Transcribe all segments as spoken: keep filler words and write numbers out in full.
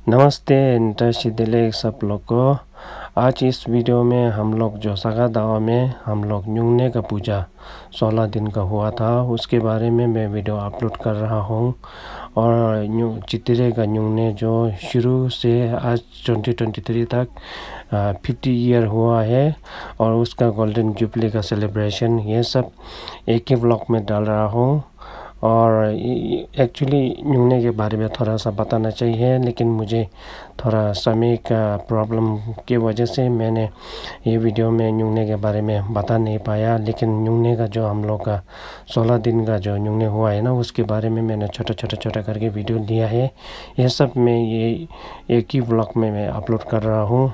नमस्ते, नमस्ते, दिलीप सब लोग को। आज इस वीडियो में हम लोग जो सागा दावा में हम लोग न्यूंगने का पूजा सोलह दिन का हुआ था, उसके बारे में मैं वीडियो अपलोड कर रहा हूँ। और न्यू चित्तरे का न्यूंगने जो शुरू से आज ट्वेंटी ट्वेंटी थ्री तक फिफ्टी ईयर हुआ है, और उसका गोल्डन जुबली का सेलिब्रेशन, ये सब एक ही व्लॉग में डाल रहा हूँ। और एक्चुअली न्यूंगने के बारे में थोड़ा सा बताना चाहिए, लेकिन मुझे थोड़ा समय का प्रॉब्लम की वजह से मैंने ये वीडियो में न्यूंगने के बारे में बता नहीं पाया। लेकिन न्यूंगने का जो हम लोग का सोलह दिन का जो न्यूंगने हुआ है ना, उसके बारे में मैंने छोटा छोटा छोटा करके वीडियो लिया है। ये सब मैं ये एक ही व्लॉग में मैं अपलोड कर रहा हूँ,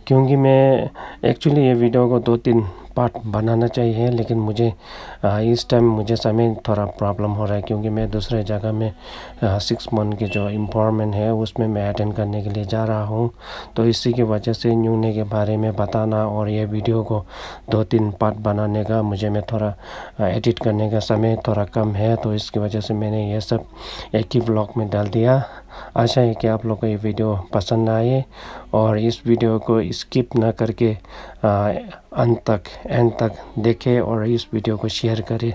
क्योंकि मैं एक्चुअली ये वीडियो को दो तीन पार्ट बनाना चाहिए, लेकिन मुझे आ, इस टाइम मुझे समय थोड़ा प्रॉब्लम हो रहा है, क्योंकि मैं दूसरे जगह में सिक्स मंथ के जो एम्पावरमेंट है, उसमें मैं अटेंड करने के लिए जा रहा हूँ। तो इसी की वजह से न्यूंगने के बारे में बताना और ये वीडियो को दो तीन पार्ट बनाने का मुझे, मैं थोड़ा एडिट करने का समय थोड़ा कम है, तो इसकी वजह से मैंने ये सब एक ही व्लॉग में डाल दिया। आशा है कि आप लोग को ये वीडियो पसंद आए, और इस वीडियो को स्किप ना करके आ, अंत तक, एंड तक देखें और इस वीडियो को शेयर करें।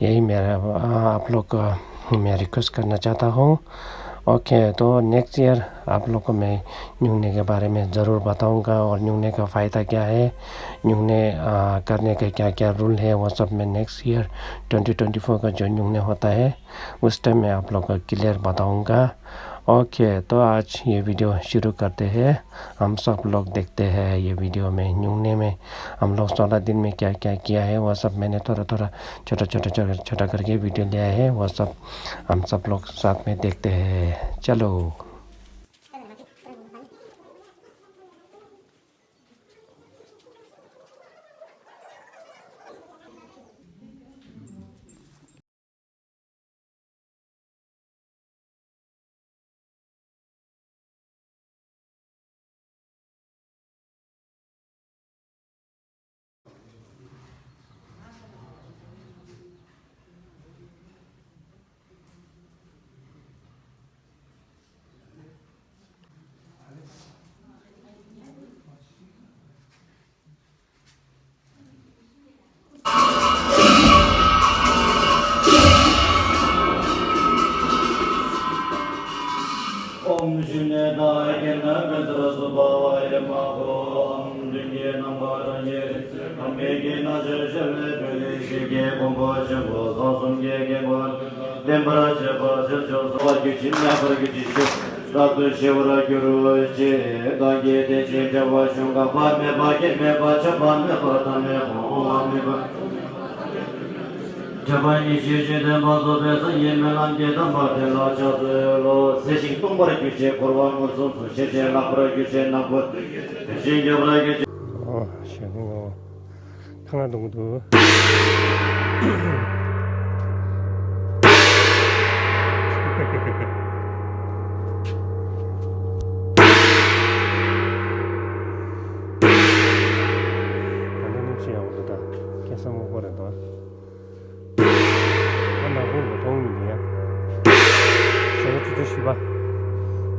यही मेरा, आ, आप लोग का मैं रिक्वेस्ट करना चाहता हूँ। ओके, तो नेक्स्ट ईयर आप लोग को मैं न्यूंगने के बारे में ज़रूर बताऊंगा, और न्यूंगने का फ़ायदा क्या है, न्यूंगने आ, करने के क्या क्या रूल है, वो सब मैं next year twenty twenty four का जो न्यूंगने होता है, उस टाइम मैं आप लोग को क्लियर बताऊंगा। ओके, तो आज ये वीडियो शुरू करते हैं। हम सब लोग देखते हैं ये वीडियो में न्यूंगने में हम लोग सोलह दिन में क्या क्या किया है, वो सब मैंने थोड़ा थोड़ा, छोटा छोटा छोटा छोटा करके वीडियो लिया है, वो सब हम सब लोग साथ में देखते हैं। चलो। ཨོམ་ཞུ་ནས་བདག་གིས་ནི་བེ་ཙར་སུ་བྷ་ཝ་ཡེ་མ་ཧོ། ཨོམ་མདུན་གྱི་རྣམ་པར་ཉེར། ཨོམ་མི་གི་ན་ཆེན་ཞལ་ལས་བུ་ལི་ཞིག་གི་ཕུང་པོ་ཆེན་པོ་ས་གསུམ་གྱི་དཀྱིལ་འཁོར་བརྟན་པར་བྱེད་པར་ཤོག། གསོ་བ་རྒྱུད་ཕྱི་མ་ཡང་བར་རྒྱུད་ཕྱི་ཤོག། རབ་ཏུ་ཞི་བར་འགྱུར་ཅིག། བདག་གིས་དེ་བཞིན་བྱ་བ་གཞུང་ག་བ་མེད་པ་སྐྱེ་མེད་པ་ཆགས་པ་མེད་པ་མཐའ་མེད་པ་འོང་བ་མེད་པ། དྲེགས་པ་ཉེས་བྱས་ཞེ་འདོད་པ་སོགས་པའི་སངས་རྒྱས་སྨོན་ལམ་གྱི་དམ་པ་དེ་ལ་ཕྱག་འཚལ་ལོ། ཟས་ཞིང་སྟོང་པར་གྱུར་ཅིག། འཁོར་བ་མངོན་སུམ་དུ་ཤེས་ཤིང་ལྷག་པར་གྱུར་ཅིག། ནག་པོ་དེ་བཞིན་རྒྱབ་ར་གྱུར་ཅིག། ཨོ་ཞེ་ཁོང་ཁོང་ཐང་ང་དུང་དུ། ཨ་ནི་ནི་ཅི་ཡང་འདུག་ད། ཁེ་ས་མོ་ཁོ་རེད་དོ། ཨ་ནག་པོ་འདུག་མཐོང་མི་འདུག་ཡ། ཞོགས་ཆུ་ཚོད་བཞི་པ།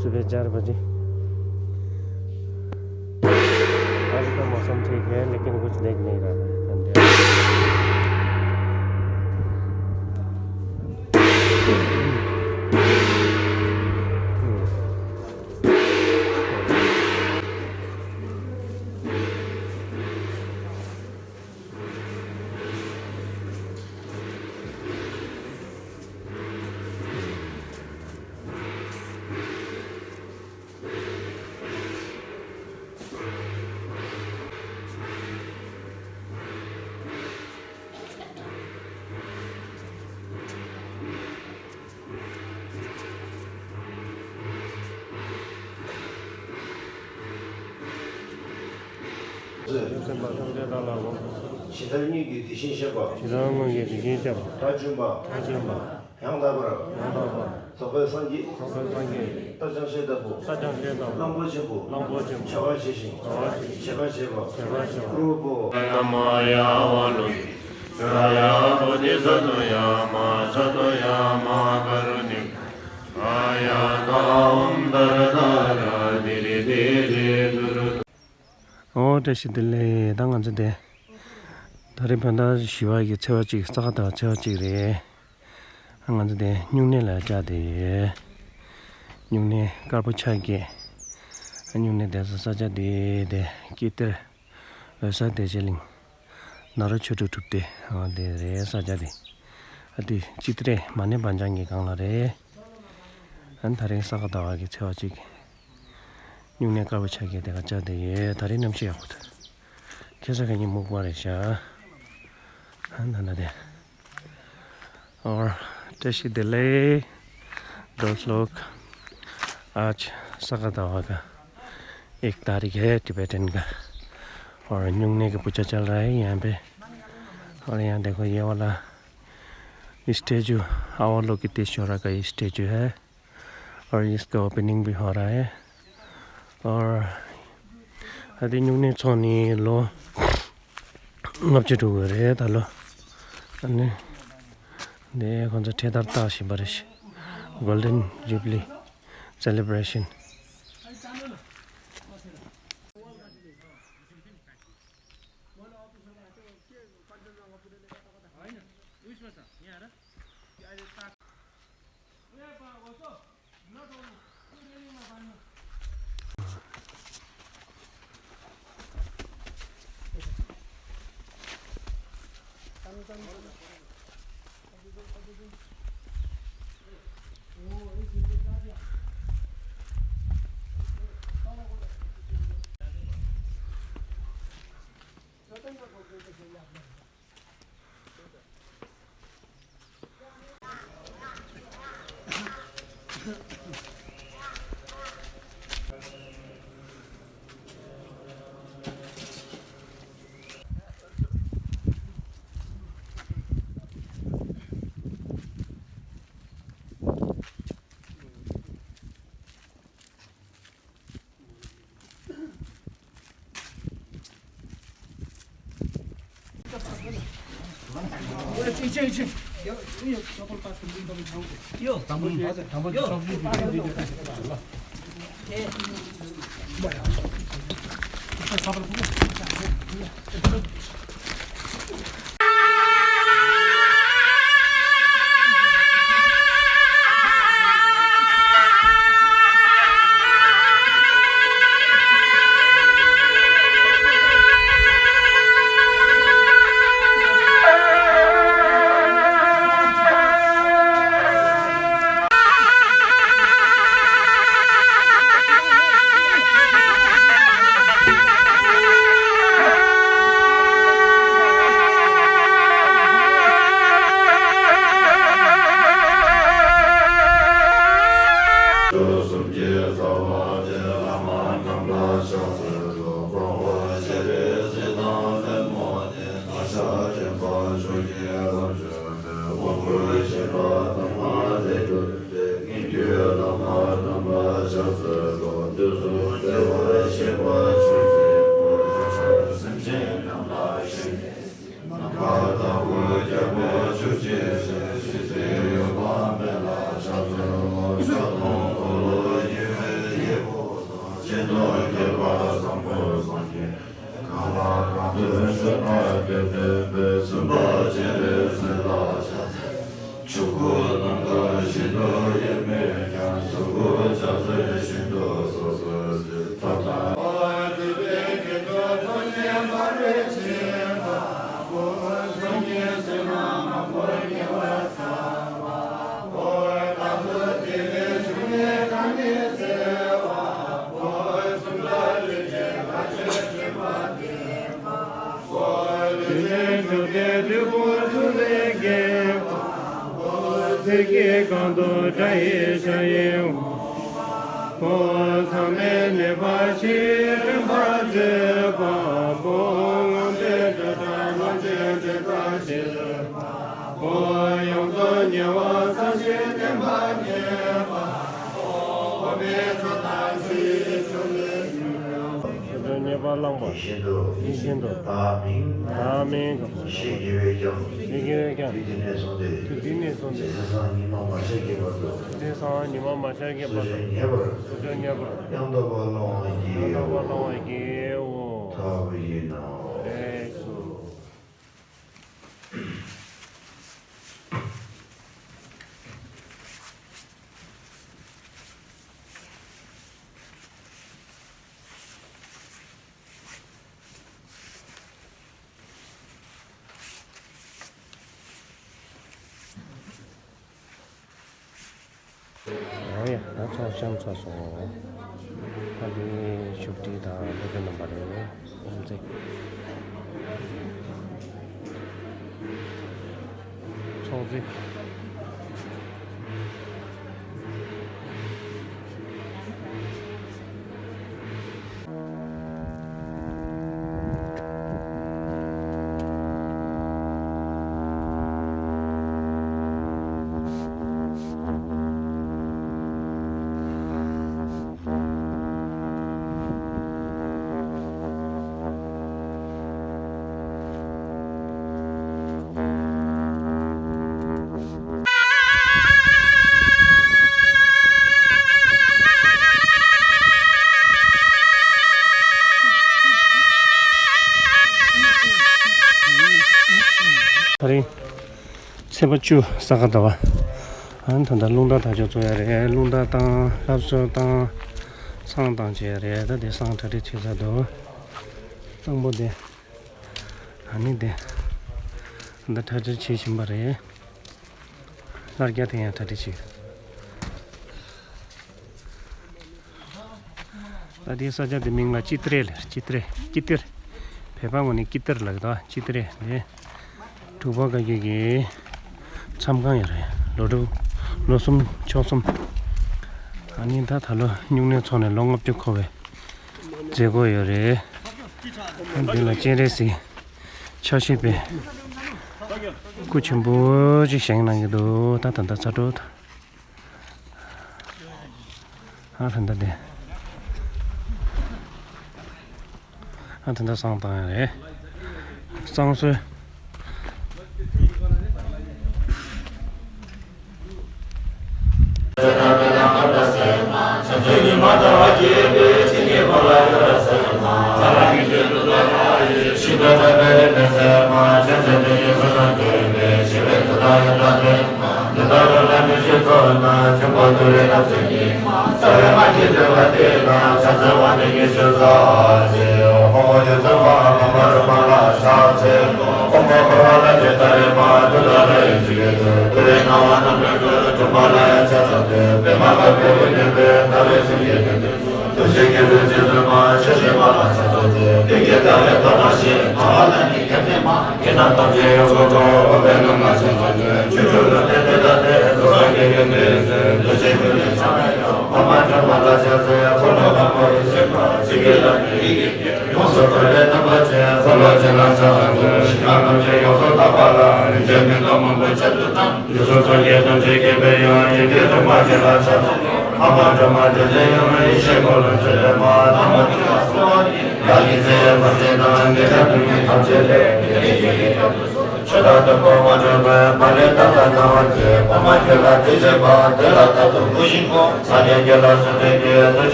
སུ་བེ་ཅར་བ་ཅི། आज का मौसम ठीक है, लेकिन कुछ देख नहीं रहा है अंधेरा। སེམས་དཔའ་ཐམས་ཅད་བདག་ལ་དགོངས། ཇི་ལྟར་སྔོན་གྱི་དེ་བཞིན་གཤེགས་པ། ཇི་ལྟར་སྔོན་གྱི་དེ་བཞིན་གཤེགས་པ། དགྲ་བཅོམ་པ། དགྲ་བཅོམ་པ། ཡང་དག་པར། ཡང་དག་པར། རྫོགས་པའི་སངས་རྒྱས། རྫོགས་པའི་སངས་རྒྱས། རྟ་ཅང་ཤེས་ལྟ་བུ། རྟ་ཅང་ཤེས་ལྟ་བུ། གླང་པོ་ཆེན་པོ། གླང་པོ་ཆེན་པོ། བྱ་བ་བྱས་ཤིང་། བྱ་བ་བྱས་ཤིང་། བྱེད་པ་བྱེད་པ། བྱེད་པ་བྱེད་པ། གུ་རུ་བོ། नमो या वालुकिसाया बोधिसत्वया महासत्वया महाकारुणिकाय आयाता ओम दर བཀྲ་ཤིས་བདེ་ལེགས། ད་ང་ཚོ་དེ་ད་རེས་བོད་ཟླ་བཞི་པ་གི་ཚེས་པ་གཅིག་ས་ག་ཟླ་བ་ཚེས་པ་གཅིག་རེད། ང་ཚོ་དེ་སྨྱུང་གནས་ལ་བཅར་བསྡད་ཡོད། སྨྱུང་གནས་དཀར་པོ་ཕྱག་རྒྱས། སྨྱུང་གནས་བསྡད་ས་ས་ཆ་དེ་དེ་ཀི་ཏེར་འོད་གསལ་བདེ་ཆེན་གླིང་། ནཱ་རོ་ཆོས་དྲུག་གྲུབ་སྡེ་འོ་དེ་རེད་ས་ཆ་དེ། ཨ་དེ་སྤྱི་ཏི་རེད་མ་ཎི་བ་འཇང་གི་སྒང་ལ་རེད། ཨ་ནི་ད་རེས་ས་ག་ཟླ་བ་གི་ཚེས་པ་གཅིག་སྨྱུང་གནས་དཀར་པོ་ཕྱག་རྒྱས་དེ་ག་བཅར་བསྡད་ཡོད། ད་རེས་གནམ་གཤིས་ཡག་པོ་འདུག་ཁ་སང་ཁ་ཉིན་སྨུག་པ་རེད་ཤག་ཨ་ད་ད་དེ། और བཀྲ་ཤིས་བདེ་ལེགས། दोस्त लोग, आज ས་ག་ཟླ་བ་གི་एक तारीख है, टिबेटन का। और སྨྱུང་གནས་ཀྱི་पूजा चल रहा है यहाँ पे। और यहाँ देखो, ये वाला स्टैचू अवलोकितेश्वरा का स्टैचू है। और इसका ओपनिंग भी हो रहा है। और ཨ་དེ་སྨྱུང་གནས་ཚོགས་ནི་ལོ་ལྔ་བཅུ་དྲུག་རེད་ད་ལོ། ཨ་ནི་དེ་ཁོང་ཚོ་འཕྲེད་དར་བཏགས་བཞིན་པ་རེད། Golden Jubilee celebration. ཚིག་གི་གང་དུ་སྒྲ་ཡི་ཤ་ཡི། ཚང་མས་ནུས་པ་ཞིག་སྟོན་པར་མཛད་པ་པོ། ངང་པའི་སྒྲ་སྒྲ་ལོ་ཆེན་དྲན་པར་བྱེད་པ་པོ། ཡོངས་རྫོགས་ཉེ་བར་ས་གཞི་བརྟན་པར་མཉེས་པ་པོ། འོ་མའི་ཚོགས་དང་ཆུ་ཡི་ཆུ་ལས་ཉེས་པ་བླངས་པ། ཡིད་བཞིན་དུ། ཡིད་བཞིན་དུ། བདག་མིང་། བདག་མིང་། ཞེས་བགྱི་བས་ཀྱང་། ཞེས་བགྱི་བས་ཀྱང་། དུས་འདི་ནས་བཟུང་སྟེ། དུས་འདི་ནས་བཟུང་སྟེ། ཚེ་བསགས་སྔ་མ་མ་ཤར་གྱི་བར་དུ། ཚེ་བསགས་སྔ་མ་མ་ཤར་གྱི་བར་དུ། ཚུར་འབྱོན་ཉེ་བར། ཚུར་འབྱོན་ཉེ་བར། ཡང་དག་པར་སློང་བར་བགྱིའོ། ཡང་དག་པར་སློང་བར་བགྱིའོ། ལྟ་བུ་ཡིན་ནོ། ལགས་སོ། ཨོ་ཡ། ད་ཚོགས་བཤམས་ཚར་སོང་། ད་འདི་བཞུགས་ཁྲི་དང་སློབ་དཔོན་རྣམ་པ་རེད། དབུ་མཛད། ཚོགས་གཙོ། ད་རིང་ཚེས་པ་བཅུ་ས་ག་ཟླ་བ། ཨ་ནི་ད་ལྟ་རླུང་རྟ་དར་ལྕོག་བཙུགས་ཡ་རེད། རླུང་རྟ་བཏང་། ལྷ་གསོལ་བཏང་། བསང་བཏང་བྱས་ཡ་རེད། ད་དེ་བསང་གྲ་སྒྲིག་བྱེད་ཚར་འདུག་དང་པོ་དེ། ཨ་ནི་དེ། ད་གྲ་སྒྲིག་བྱེད་བཞིན་པ་རེད། ལྷ་རྒྱ་དེ་ཡང་གྲ་སྒྲིག་བྱེད། ད་དེའི་ས་ཆ་དེ་མིང་ལ་ཅི་ཏྲེ་ལབ། ཅི་ཏྲེ། ཅི་ཏིར། བོད་པ་ངོས་ནས་ཀི་ཏིར་ལབ་ཀྱི་འདུག་ཅི་ཏྲེ་ལབ། འབྲུག་པ་བཀའ་བརྒྱུད་ཀྱི་མཚམས་ཁང་ཡོད་རེད། ལོ་དྲུག་ལོ་གསུམ་ཕྱོགས་གསུམ། ཨ་ནི་ད་ད་ལོ་སྨྱུང་གནས་ཚོགས་ནས་ལོ་ལྔ་བཅུ་འཁོར་བའི་མཛད་སྒོ་ཡོད་རེད། ཨ་འདི་ལ་སྤྱན་རས་གཟིགས་ཕྱག་བཞེས་པའི་སྐུ་ཆེན་པོ་ཅིག་བཞེངས་གནང་གི་འདུག་ད་ད་ལྟ་ཚ་དྲོད། ཨ་ད་ལྟ་དེ། ཨ་ད་ལྟ་བསང་བཏང་ཡ་རེད། བསང་གསོལ།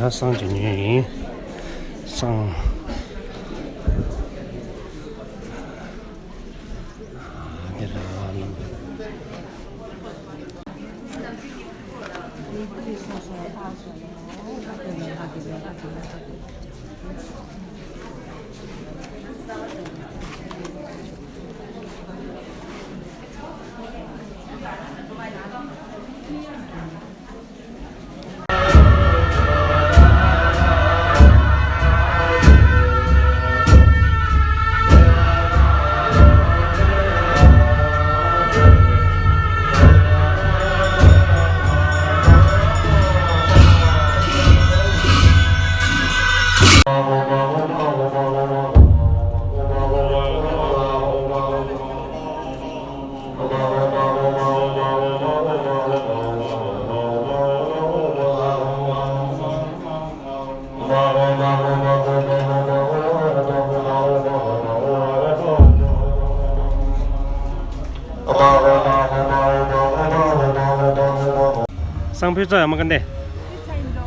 བསང་བྱེད་ཉན་ཡིན། བསང་། དེ་ལ། བསང་ཕུལ་ཚར་ཡོད་མ་ག་འདི།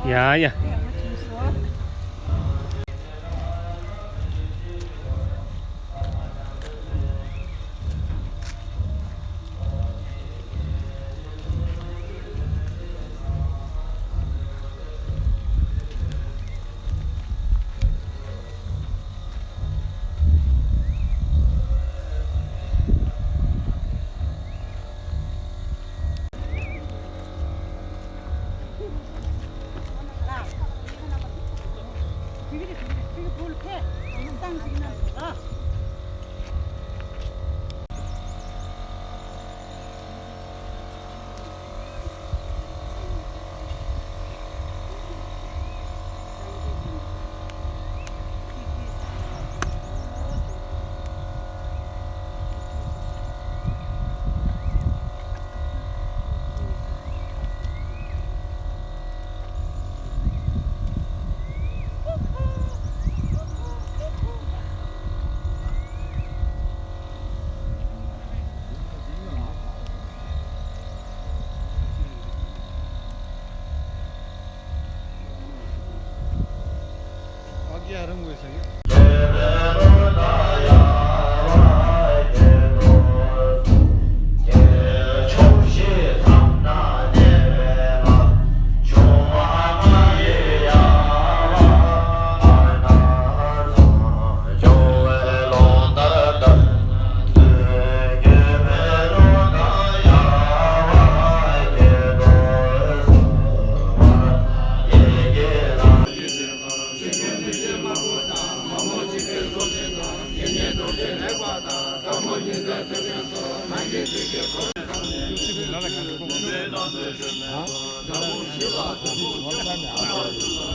ཡ་ཡ།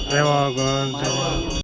རེ་བ་དགོན།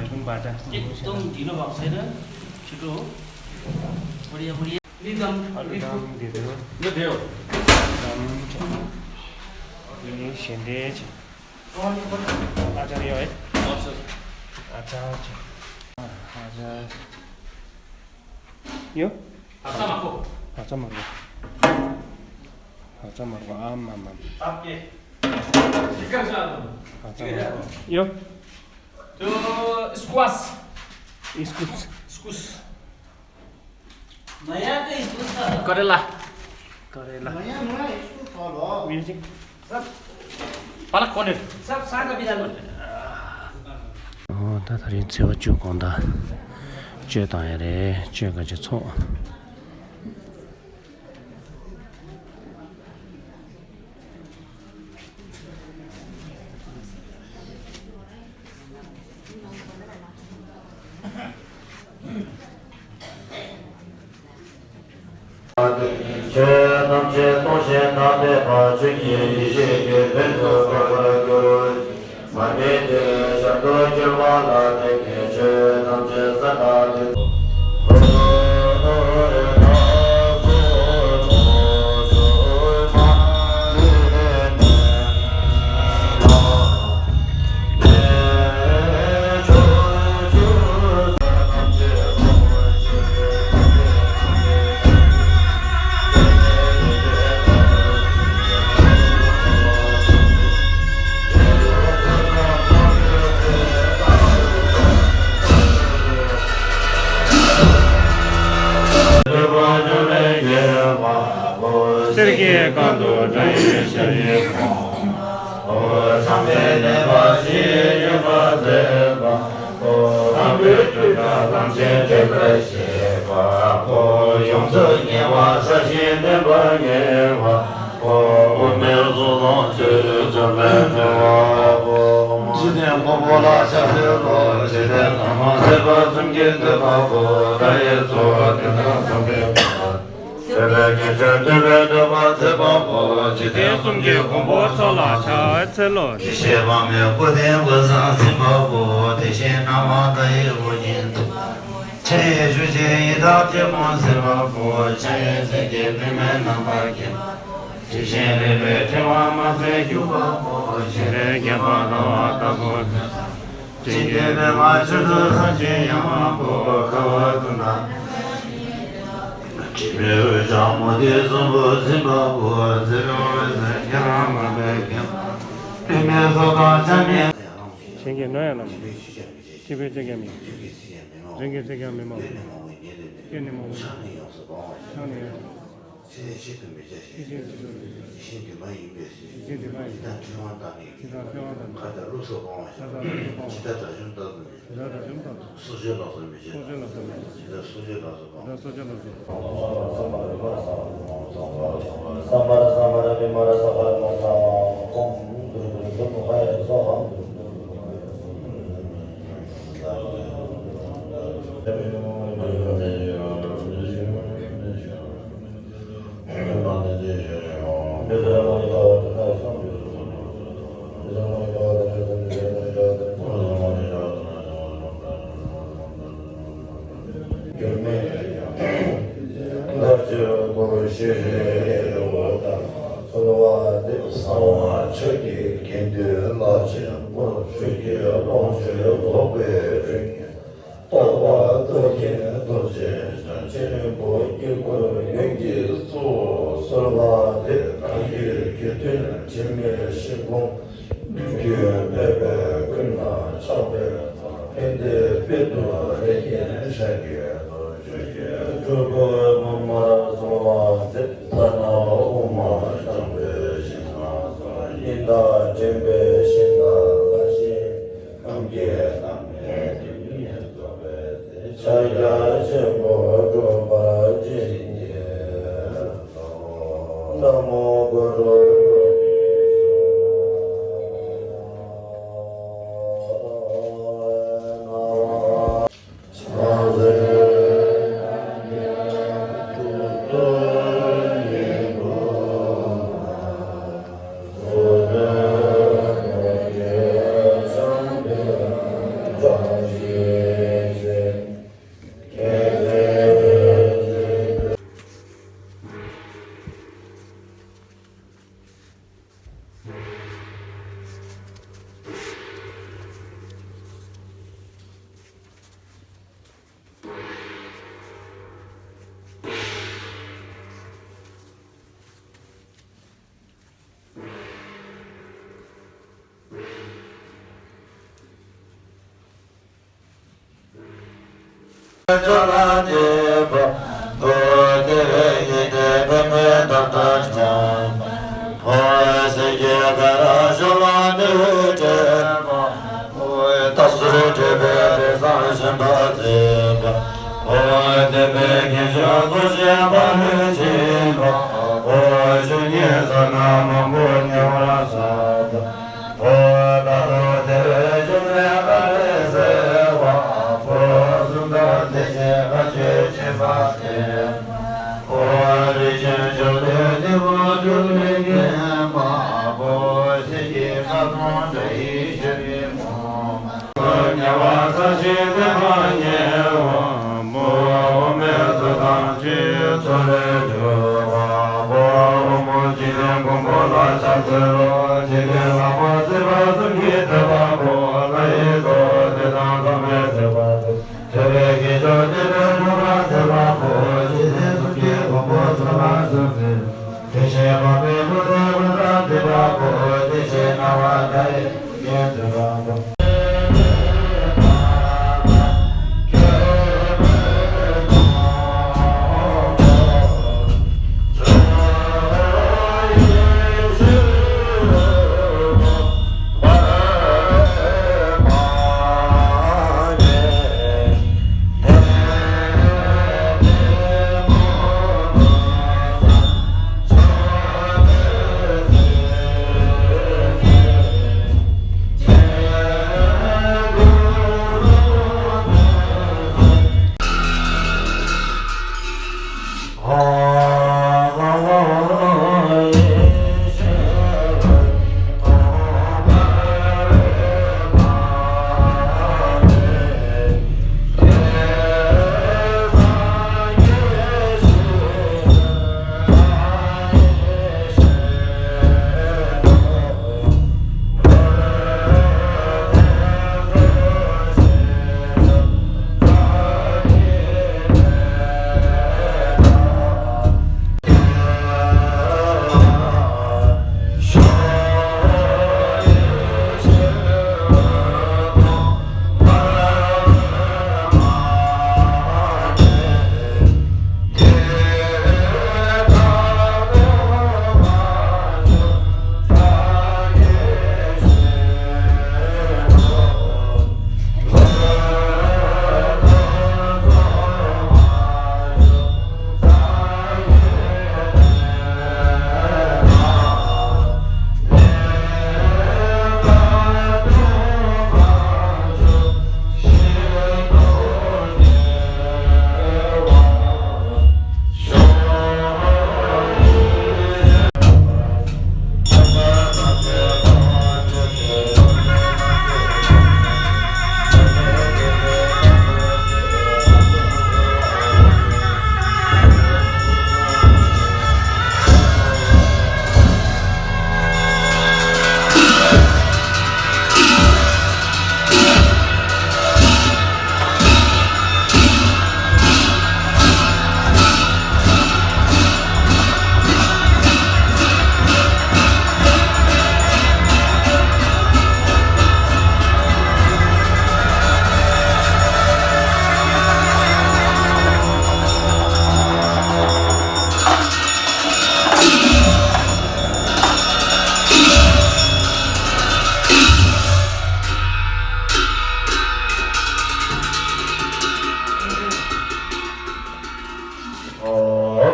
ཁྱོད་གཏོང་འདི་ལོ་བབས་ཟེར་ན་ཁྱོད་འགྲོ། ཧོ་རི་ཡ་ཧོ་རི་ཡ། ལི་དམ་ཨ་ལི་དམ་འདི་དེ་རུ། འདི་དེའོ། དམ་འདི་ཞེ་འདྲེ་ཆེ། ཨ་ཅར་ཡོད། ཨ་ཅར་ཡོད། ཨ་ཅར་ཡོད། ཨ་ཙ་མ་ཁོ། ཨ་ཙ་མ་ཁོ། ཨ་ཙ་མ་ཁོ་ཨ་མ་མ། ཨ་ཀེ། ཤི་ཀ་ཤ་དང་། ཨ་ཙ་མ་ཁོ་ཡོད། ཏོ་སྐུ་སི། ཨི་སྐུ་སི། སྐུ་སི། ཀོ་རེ་ལ། ཀོ་རེ་ལ། མིའུ་ཟིག་པ་ལགས་ཀོ་ནེ། ཨོ་ད་ད་རིང་ཚེས་པ་བཅུ་དགོང་དག་གཅོད་བཏང་ཡ་རེད། གཅོད་ག་ཅི་ཚོགས། ཆོས་ཐམས་ཅད་སྟོང་ཞིང་དག་པའི་བར་ཆོས་ཀྱི་ཡེ་ཤེས་ཀྱི་དོན་དུ་རྟོགས་པར་འགྱུར། མ་དམིགས་ཏེ་ཞར་དུ་འགྱུར་བ་ལ་བརྟེན་ནས་ཆོས་ཐམས་ཅད་གསལ་དག་ཏུ། གསེར་གྱི་སྒང་དུ་འདྲ་ཡི་ཤ་ཡི་ཁོང་། ཚངས་པའི་བསྟན་པ་ཞིག་ཡོད་པར་མཛད་པ། དམ་པའི་ཆོས་བཀའ་ཐམས་ཅད་འགྲེལ་པར་བྱེད་པ། ཡོངས་སུ་ཉེ་བ་ས་གཞི་བརྟན་པར་ཉེ་བ། དབུ་མའི་ཚོགས་དང་ཆོས་འབྱོར་པའི་འབྲེལ་བ་པོ། འཇིག་རྟེན་མགོན་པོ་ལ་ཕྱག་འཚལ་ལོ། འཇིག་རྟེན་ཐ་མ་སྲིད་པ་གསུམ་གྱི་འདུས་པ་པོ། ལྷ་ཡི་ཚོགས་དེ་དག་ཚངས་པའི་བཀའ། ཐོས་པའི་རྒྱན་ཆ་ཐོས་པའི་ཐོས་པ་མཛད་པ་པོ། འཇིག་རྟེན་གསུམ་གྱི་མགོན་པོ་ཚོགས་ལ་ཕྱག་འཚལ་ལོ། ཡེ་ཤེས་དཔག་མེད་སྐུ་ལྡན་ཀུན་བཟང་སེམས་དཔའ་པོ། དེ་བཞིན་སྣང་བ་མཐའ་ཡས་དབུ་རྒྱན་ཐོད། ཕྱག་གཡས་བཞུགས་ཤིང་ཡི་དྭགས་ཀྱི་དཔུང་གཟིགས་པ་པོ། ཕྱག་གཡོན་མཚན་གྱི་པདྨས་རྣམ་པར་བརྒྱན། དེ་བཞིན་རིག་པའི་ཕྲེང་བ་དམར་པོས་བརྒྱན་པ་པོ། སྤྱན་རས་གཟིགས་དཔལ་ལྟ་བ་ལྟ་བུ། བྱིན་གྱིས་བརླབ་པ་ཆེ་རབ་སངས་རྒྱས་ཡང་དག་པོ། ཁ་བ་དུ་ན། དྲི་མེད་འོད་ཀྱང་མུ་ཏིག་གསུམ་པོ་འཛིན་པ་པོ། མཛེས་པའི་འོད་ཟེར་ཁྱེད་རང་མ་འབད་ཀྱང་། བསྟོད་མའི་ཚོགས་དང་ཕྱག་ནི། གཞན་གྱིས་གནོད་ཡང་ན་མ་བྱེད། སྐྱེས་པའི་ཚིག་ཀྱང་མི་སྐྱེ། རིགས་ཀྱི་ཚིག་ཀྱང་མི་སྨྲ་བ། སྐྱེས་ནས་མ་འོངས་ཉིད་དུ་མེད། ཕྱག་ནི་ཡོངས་སུ་སྤང་བར་ཤོག། ཕྱག་ནི་ཡོངས་སུ། ཚེ་ཕྱིས་སུ་མི་འཆའ་ཞིང་། ཚེ་ཕྱིས་སུ་མི་འཆའ་ཞིང་། ཡིད་བཞིན་དྲི་མ་ཡིན་པའི་ཚེ། ཡིད་བཞིན་དྲི་མ་ཡིན་པའི་ཚེ། ཡིད་བཞིན་དྲི་མ་ཡིན་པའི་ཚེ། ཁ་དར་ལུགས་སུ་སྤང་བར་ཤོག། ཁ་དར་ལུགས་སུ་སྤང་བར་ཤོག། ཇི་ལྟར་དགྲ་བཅོམ་ལྟ་བུ་མི་འཆའ། ཇི་ལྟར་དགྲ་བཅོམ་ལྟ་བུ་མི་འཆའ། སྲོག་གཅོད་ལ་སོགས་མི་འཆའ། སྲོག་གཅོད་ལ་སོགས་མི་འཆའ། ཇི་ལྟར་སྲོག་གཅོད་ལ་སོགས་མི་འཆའ། ཇི་ལྟར་སྲོག་གཅོད་ལ་སོགས་མི་འཆའ། སམྦྷ་ར་སམྦྷ་ར་བི་མ་ར་སམྦྷ་ར་མ་ས་ཧ་ར་མ་ས་ཧ། ཨོཾ་དུར་དུར་དུར་ཧ་ཡ་སྭཱ་ཧཱ། འགྱུར་མེད་ལྷར་བཅས་སྐུ་ཞེས་རེ་བ་དང་། གསོལ་བ་འདེབས། གསང་བ་ཕྱོགས་ཀྱི་དགེ་འདུན་ལྷར་བཅས་སྐུ། ཆོས་ཀྱི་ཀློང་ཆེན་རྫོགས་པའི་རིགས། རྟོགས་པ་རྟོགས་ལྡན་རྡོ་རྗེ་འཆང་ཆེན་པོ། དཀྱིལ་འཁོར་ཡོངས་ཀྱི་གཙོ་བོ། གསོལ་བ་འདེབས། བདག་གི་དགེ་འདུན་འཆི་མེད་ཞིང་ཁམས། སྣོད་བཅུད་མེད་པའི་ཀུན་ཏུ་ཆགས་པའི་ཕན་བདེའི་དཔལ་དུ་རེག་པའི་སངས་རྒྱས་རྡོ་རྗེ། སྤྲུལ་སྐུ་དབུ་མར་གསོལ་བ་འདེབས། ཐ་ན་དབུ་མ་འཇམ་པའི་ཞིང་ཁམས་སུ། ཉི་ཟླ་འདྲེན་པའི་ཞིང་ཁམས་ལ་ཞིང་ཁམས་ཀྱི་བདག་མེད་དེ་ཉིད་རྫོགས་པའི་སྡེ། ཕྱག་རྒྱ་ཆེན་པོས་སྒྲུབ་པར་བྱིན་གྱིས་རློབས། ན་མོ་གུ་རུ། ཚོགས་ལ་འདུད་པ། ཨོ་དེ་བས་ཉིད་དེ་པདྨའི་འདབ་དང་འདྲ། ཨོ་སེང་གེ་དཀར་ཞོ་ལ་འདུད་པ། ཨོ་རྟ་ཟུར་བྲེས་པའི་དེ་སང་ཞེན་པ་མཛད་པ། ཨོ་དེ་བས་གྱེན་ཞོན་ཚོགས་ཞེན་པ་ལས་བྱེད་པ། ཨོ་གཞོན་ནུའི་ས་ན་མང་པོ་ཉེ་བར་བསགས་པ། ཨོ་ད་དུང་དེ་བས་བཅོམ་ལྡན་དཀའ་ལས་སེལ་བ། ཨོ་གསུང་དང་དེ་བཞིན་བཀའ་ཆོས་སྦྱིན་པ་སྟེ། ཨོ་རིགས་ཅན་ཆོས་སྡེ་འདི་མོ་སྒྲུབ་པའི་མཁྱེན་པ། ཨོ་ཞིང་གི་ཁ་སྐོང་སྒྲ་ཡི་ཞབས་ཀྱིས་ཕུལ། ཉེ་བར་བསགས་ཤིང་བསྟེན་པ་ཉེ་བ། ཨོ་མེ་ཏོག་དང་བཅས་ཚོགས་ལས་གྲུབ་པ། ཨོ་མོ་འཇིག་རྟེན་མགོན་པོ་ལ་ཕྱག་འཚལ་ལོ། འཇིག་རྟེན་ལྷ་མོ་སྲིད་པ་གསུམ་གྱི་ཐེག་པ་པོ། ལྷ་ཡི་ཚོགས་དེ་དག་ཚང་མས་བསྟོད་པ་དང་། ཐོས་པའི་དཀྱིལ་འཁྱོར་དེ་ལས་སྒྲུབ་པ་མཛད་པ་པོ། འཇིག་རྟེན་གསུམ་གྱི་མགོན་པོ་ཚོགས་ལ་གསོལ་ཟེར། དེ་བཞིན་འཕགས་པའི་སྐུ་ཚེ་ཀུན་བཟང་མཛད་པ་པོ། དེ་བཞིན་སྣང་བ་མཐའ་ཡས་མཛད་པ་པོ།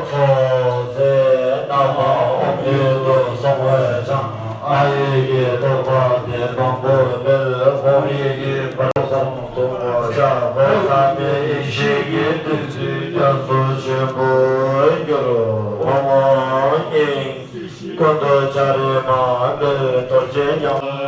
ཚོགས་རྫས་རྣམ་པ་ཨོམ་ཡུལ་དུ་སོང་བའི་ཆང་ཨ་ཡིག་གི་རྟོགས་པ་དེ་དང་པོ་འབེལ་ཧོང་ཡིག་གི་བར་གསུམ་དུ་ངོ་ཤ་བོ་བསམ་པའི་ཡེ་ཤེས་ཀྱི་བདུད་རྩི་རྒྱ་མཚོ་ཆེན་པོར་གྱུར། ཧོང་ཧོང་སྙིང་ཀུན་ཏུ་འཆར་བའི་མ་འབེལ་རྡོ་རྗེ་ཉམས།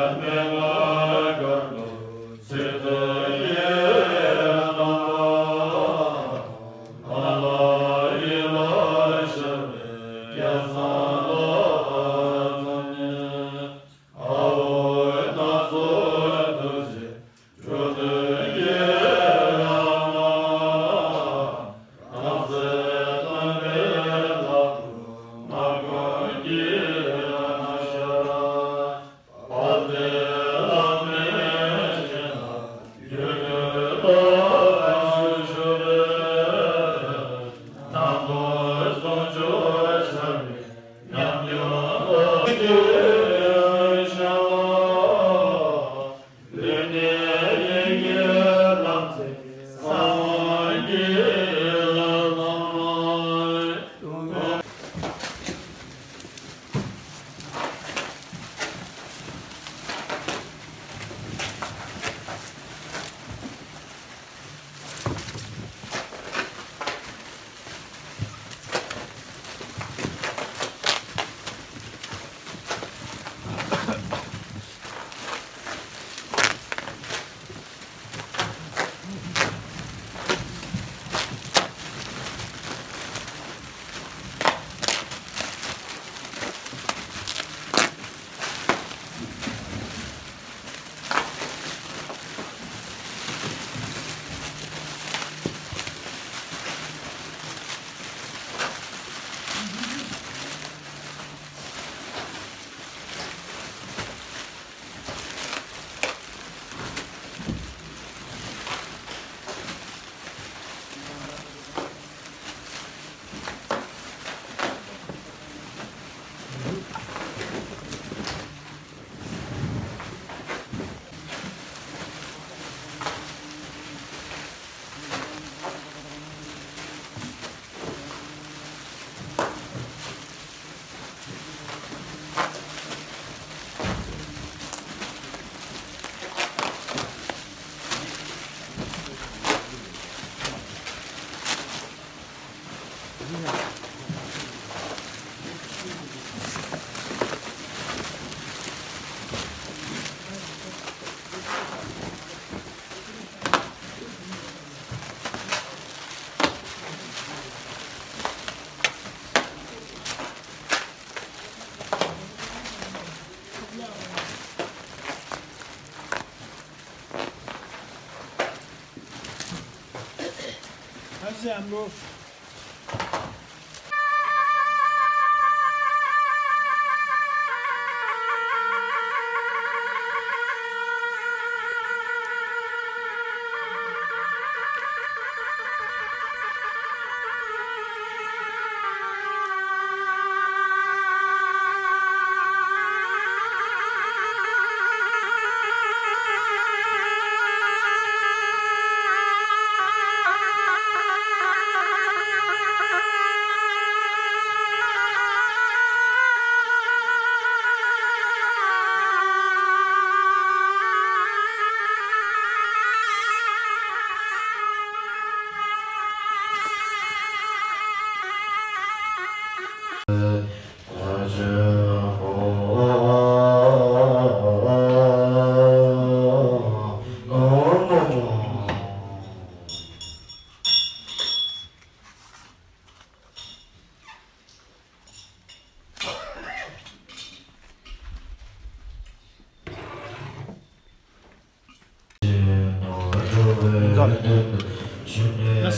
ལགས་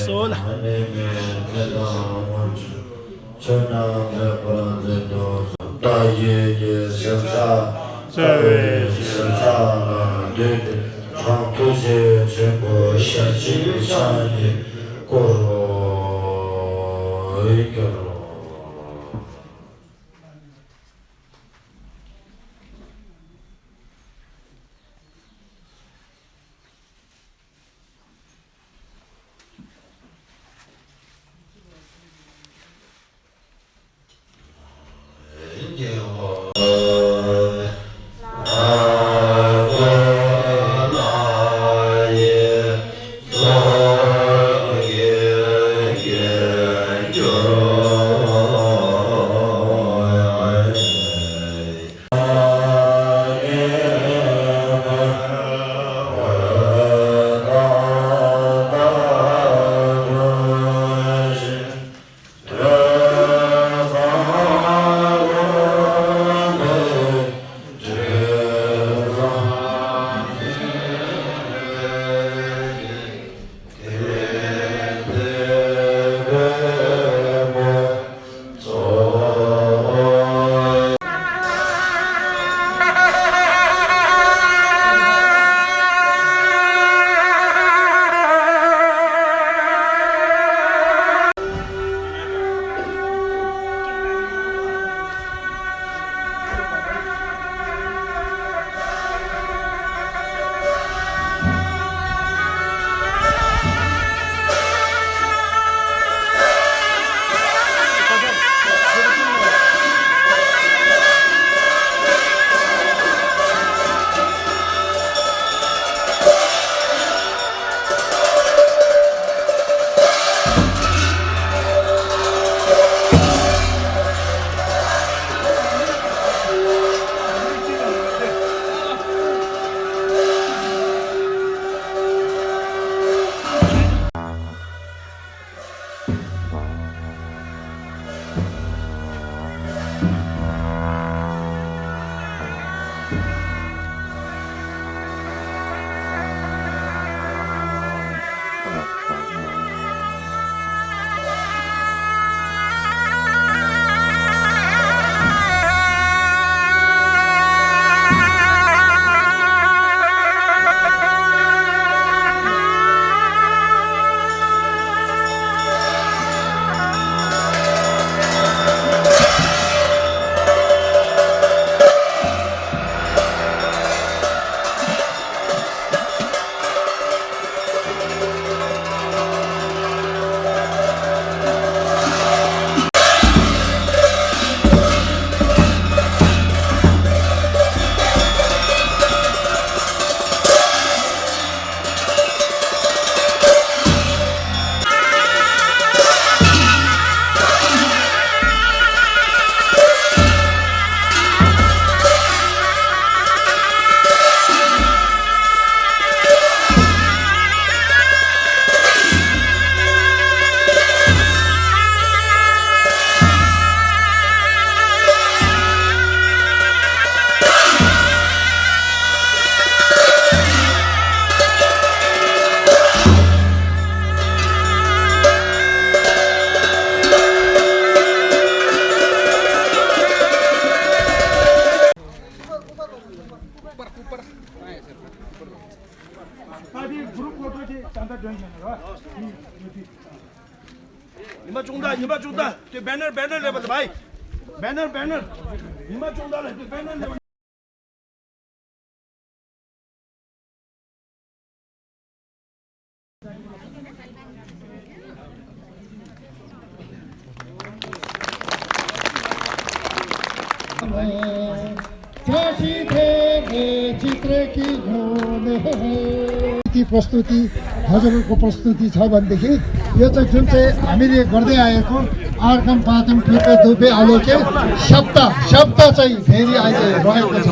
སོ་ལགས། ད་ཡེ་ཡེ་ཞབས་ཕྱག་རྩ་བའི་ཞབས་ཕྱག་ལ་འདུད་དེ་རང་ཐུགས་རྗེ་ཆེན་པོ་ཞལ་གཅིག་ཕྱག་གཉིས་བསྐོར་རོ། ཨེ་བསྐོར་རོ། བཅུ་དང་ཉི་མ་བཅུ་དང་དེ་བེ་ནར་བེ་ནར་ལེབ་པ་དང་བའི། བེ་ནར་བེ་ནར། ཉི་མ་བཅུ་དང་ལ་དེ་བེ་ནར་ལེབ་པ། प्रस्तुति, हजुरहरूको प्रस्तुति छ भनेदेखि यो चाहिँ जुन चाहिँ हामीले गर्दै आएको आर्कम पातम कृपा दुबे आलोके शब्द, शब्द चाहिँ फेरि अहिले रहेको छ।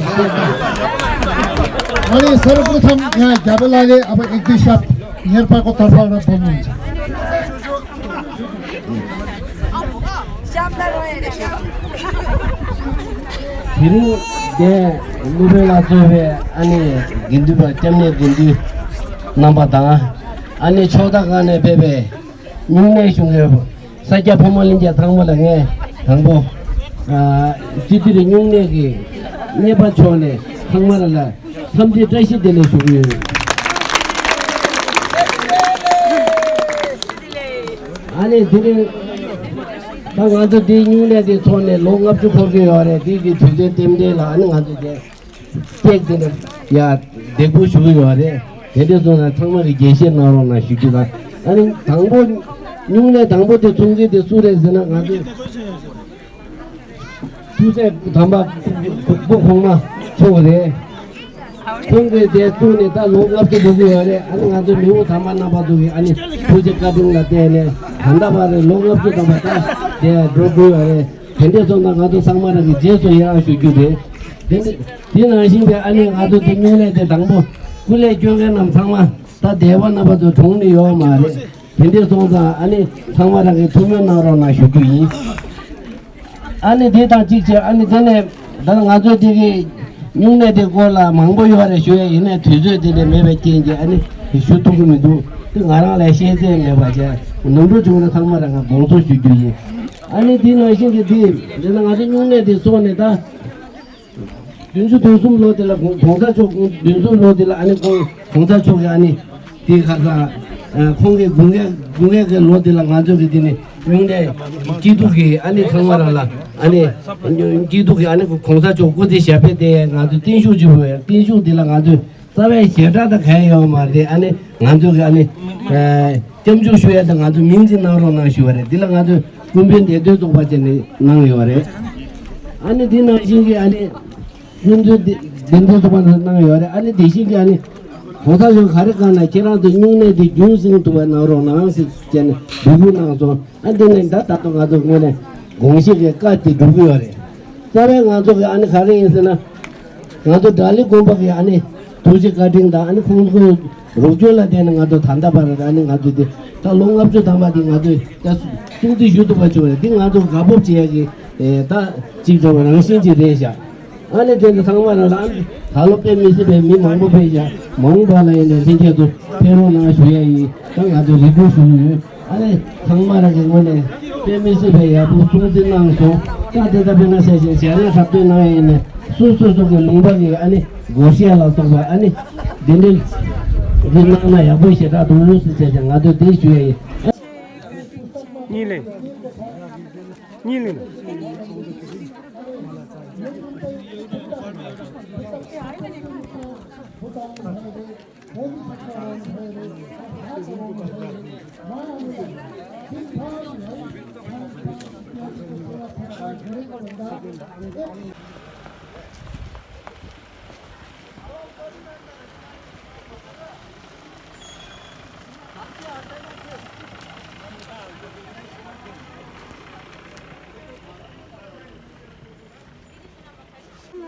अनि सर्वप्रथम यहाँ ज्ञापलाले अब एक दुई शब्द नेपालको तर्फबाट बोल्नुहुन्छ। དེ་རིང་འདས་ནུབ་བོད་ལ་གཙོས་པའི་ཨ་ནི་དགེ་འདུན་པ་སྐྱབས་གནས་དགེ་འདུན་རྣམ་པ་དང་ཨ་ནི་ཕྱོགས་མཐའ་ཁག་ནས་ཕེབས་པའི་སྨྱུང་གནས་གཞུང་གི་ས་སྐྱ་ཕ་མ་གླིང་རྒྱལ་ཚང་མ་ལ་ངས་དང་པོ་སྤྱི་འཐུས་རེ་སྨྱུང་གནས་ཀྱི་གཉེར་པ་མཆོག་ནས་ཚང་མ་ལ་འཚམས་འདྲི་བཀྲ་ཤིས་བདེ་ལེགས་ཞུ་གི་ཡོད། ཨ་ནི་དེ་རིང་ད་ང་ཚོ་འདིའི་སྨྱུང་གནས་དེ་ཚོགས་ནས་ལོ་ལྔ་བཅུ་འཁོར་གྱི་ཡོད་རེད། འདི་གི་དུས་ཚོད་རྟེན་འབྲེལ་ལ་ཨ་ནི་ང་ཚོ་དེ་སྐྱེག་དེ་ནས་ཡ་འདེགས་འབུལ་ཞུ་གི་ཡོད་རེད། དེ་འདྲ་སོང་ན་ཚང་མ་གི་དགྱེས་བཞེས་གནང་རོགས་གནང་ཞུ་རྒྱུ་དང་། ཨ་ནི་དང་པོ་སྨྱུང་གནས་དང་པོ་དེ་ཚོགས་མཁན་དེ་སུ་རེད་ཟེར་ན་ང་ཚོ་ཐུགས་སྲས་དམ་པ་སྐུ་གོང་མ་མཆོག་རེད། ཁོང་གིས་དེ་བཙུགས་ནས་ད་ལོ་ལྔ་བཅུ་འགྲོ་གི་ཡོད་རེད། ཨ་ནི་ང་ཚོའི་མི་དབང་དམ་པ་རྣམ་པ་ཚོ་གིས་ཨ་ནི་ཐུགས་རྗེ་བཀའ་དྲིན་ལ་བརྟེན་ནས་ད་ལྟ་བར་ལོ་ལྔ་བཅུ་ཙམ་པ་ད་དེ་འགྲོ་དགོས་ཡོད་རེད། དེ་འདྲས་སོང་ཙང་ང་ཚོ་ཚང་མ་རང་གི་རྗེས་སུ་ཡི་རང་ཞུ་རྒྱུ་རེད། དེ་འདྲ་དེ་ནང་བཞིན་དེ་ཨ་ནི་ང་ཚོ་དེ་སྨྱུང་གནས་དེ་དང་པོ་སྐུ་ལས་སྐྱོན་མཁན་རྣམས་ཚང་མ་ད་འདས་པ་རྣམ་པ་ཚོ་གྲོངས་ནས་ཡོད་མ་རེད། དེ་འདྲས་སོང་ཙང་ཨ་ནི་ཚང་མ་རང་གི་ཐུགས་སྨོན་གནང་རོགས་གནང་ཞུ་རྒྱུ་ཡིན། ཨ་ནི་དེ་དང་གཅིག་བྱས་ཨ་ནི་དེ་ནས་ད་ང་ཚོ་དེ་གི་སྨྱུང་གནས་དེ་སྐོར་ལ་མང་པོ་ཡོད་རེད་ཞུ་ཡ་ཡིན་ནའི་དུས་ཚོད་དེ་འདྲ་མེད་པའི་རྐྱེན་གྱིས་ཨ་ནི་ཞུ་ཐུབ་ཀྱི་མི་འདུག་དེ་ང་རང་ལ་ཤེས་ཚད་མེད་པ་བྱས་ནོར་འཁྲུལ་བྱུང་ན་ཚང་མ་རང་ག་དགོངས་རྫོགས་ཞུ་རྒྱུ་ཡིན། ཨ་ནི་དེ་ནང་བཞིན་གྱི་དེ་འདི་ན་ང་ཚོ་སྨྱུང་གནས་དེ་ཚོགས་ནས་ད། བདུན་ཅུ་དོན་གསུམ་ལོ་དེ་ལ་གོང་གོང་ས་མཆོག་བདུན་ཅུ་ལོ་དེ་ལ་ཨ་ནི་ཁོང་གོང་ས་མཆོག་གི་ཨ་ནི་དེ་ཁ་སང་ཁོང་གི་དགུང་ལོ་དགུང་ལོ་གི་ལོ་དེ་ལ་ང་ཚོ་གི་དེ་ནི་སྨྱུང་གནས་སྐྱིད་སྡུག་གི་ཨ་ནི་ཚང་མ་རང་ལ་ཨ་ནི་སྐྱིད་སྡུག་གི་ཨ་ནི་གོང་ས་མཆོག་སྐུ་ཚེ་ཞབས་པད་བརྟན་ཡས་ང་ཚོ་བརྟན་བཞུགས་ཅིག་དགོས་ཡ། བརྟན་བཞུགས་དེ་ལ་ང་ཚོས་རྩ་བའི་ཞེ་དྲག་དང་གང་ཡོད་མ་རེད། ཨ་ནི་ང་ཚོ་གི་ཨ་ནི་སྐྱབས་འཇུག་ཞུ་ཡ་དང་ང་ཚོ་མིང་ཅིག་གནང་རོགས་གནང་ཞུ་བ་རེད། དེ་ལ་ང་ཚོས་ཀུན་ཕན་བདེ་སྡོད་ཚོགས་པ་བཅས་ནས་གནང་ཡོད་རེད། ཨ་ནི་དེ་ནང་བཞིན་གྱི་ཨ་ནི་ཀུན་ཕན་བདེ་སྡོད་ཚོགས་པ་ནས་གནང་ཡོད་རེད། ཨ་ནི་དེ་བཞིན་གྱི་ཨ་ནི་གོང་ས་མཆོག་ག་རེ་གང་ལ་ཁྱེད་རང་ཚོ་སྨྱུང་གནས་དེ་རྒྱུན་བསྲིང་ཐུབ་པ་གནང་རོགས་གནང་ཟེར་བྱས་ནས་འབོད་སྐུལ་གནང་སོང་། ཨ་འདི་ནས་ད་ད་དུང་ང་ཚོ་དངོས་གནས་དགོངས་བཞེས་ཀྱི་བཀའ་དེ་སྒྲུབ་ཀྱི་ཡོད་རེད། རྩ་བའི་ང་ཚོ་གི་ཨ་ནི་ག་རེ་ཡིན་ཟེར་ན། ང་ཚོ་སྒྲ་གླིང་དགོན་པ་གི་ཨ་ནི་ཐུགས་རྗེ་བཀའ་དྲིན་དང་ཨ་ནི་ཁོང་ཚོའི་རོགས་སྐྱོར་ལ་བརྟེན་ནས་ང་ཚོ་ད་ལྟ་བར་ཨ་ནི་ང་ཚོ་དེ་ད་ལོ་ལྔ་བཅུ་ཐམ་པ་དེ་ང་ཚོས་ད་སྲུང་བརྩི་ཞུ་ཐུབ་པ་བྱུང་བས་འདི་ང་ཚོ་དགའ་སྤོབས་བྱེད་ཡ་གི་ད་གཅིག་འདྲ་བ་རང་བཞིན་ཅིག་རེད་ཤག་ཨ་ནི་དེ་ཚོ་ཚང་མ་རང་ལ་ཨ་ནི་ད་ལོ་དཔེ་མི་སྲིད་པའི་མི་མང་པོ་ཕེབས་ཤག་མ་འོངས་པ་ལ་ཡིན་ནའི་ལྷན་རྒྱས་ཚོ་ཕེབས་རོགས་གནང་ཞུ་ཡ་ཡིན། ད་ང་ཚོ་རེ་སྐུལ་ཞུ་གི་ཡོད། ཨ་ནི་ཚང་མ་རང་གི་ངོས་ནས་དཔེ་མི་སྲིད་པའི་ཡག་པོ་སྲུང་བརྩི་གནང་སོང་། ད་དེ་ལྟ་བས་ན་ཟེར་བཞིན་ཞལ་ལག་ཁྲབ་སྟོན་གནང་ཡ་ཡིན་ནའི་སོ་སོ་སོ་གི་ལུང་པ་གི་ཨ་ནི་སྒོར་གཞས་ལ་སོགས་པ་ཨ་ནི་དེ་འདྲའི་རིགས་གནང་ན་ཡག་པོ་ཞེ་དྲག་འདུག་ཟེར་བྱས་ཀྱང་ང་ཚོས་དེ་ཞུ་ཡ་ཡིན། གཉིས་ལེན། གཉིས་ལེན།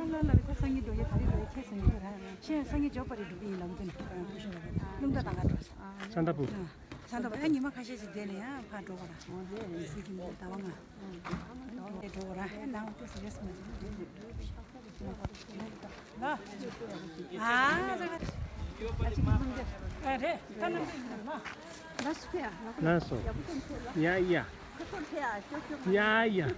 ལ་ལ་ལ་ཁོ་སང་ཉིན་འགྲོ་ཡས་ད་རེས་འགྲོ་ཡས་ཁྱེད་སང་ཉིན་འགྲོ་ར། ཁྱེད་སང་ཉིན་འཇོག་པ་རེད་འགྲོ་གི་ཡིན་ལམ་དུ་ནས་རླུང་རྟ་དང་ག་འགྲོ་སོང་། ས་མདའ་ཕུ། ས་མདའ་ཕུ་ཨ་ཉི་མ་ཁ་ཤས་ཤིག་བསྡད་ནས་ཡང་ཕར་འགྲོ་བ་ར། སྲིད་ཀྱི་མི་ཟླ་བ་ལྔ། འགྲོ་བ་ར་ཨེ་ནང་དུ་སི་རེས་མ་ཟིན། ལ། ཨ་ཟ་ག་ཨ་རེད་ད་ནང་དུ་ཡིན་ལ། ལ་སུ་ཕེ་ཨ་ལ་སོ། ཡ་ཡ། ཡ་ཡ།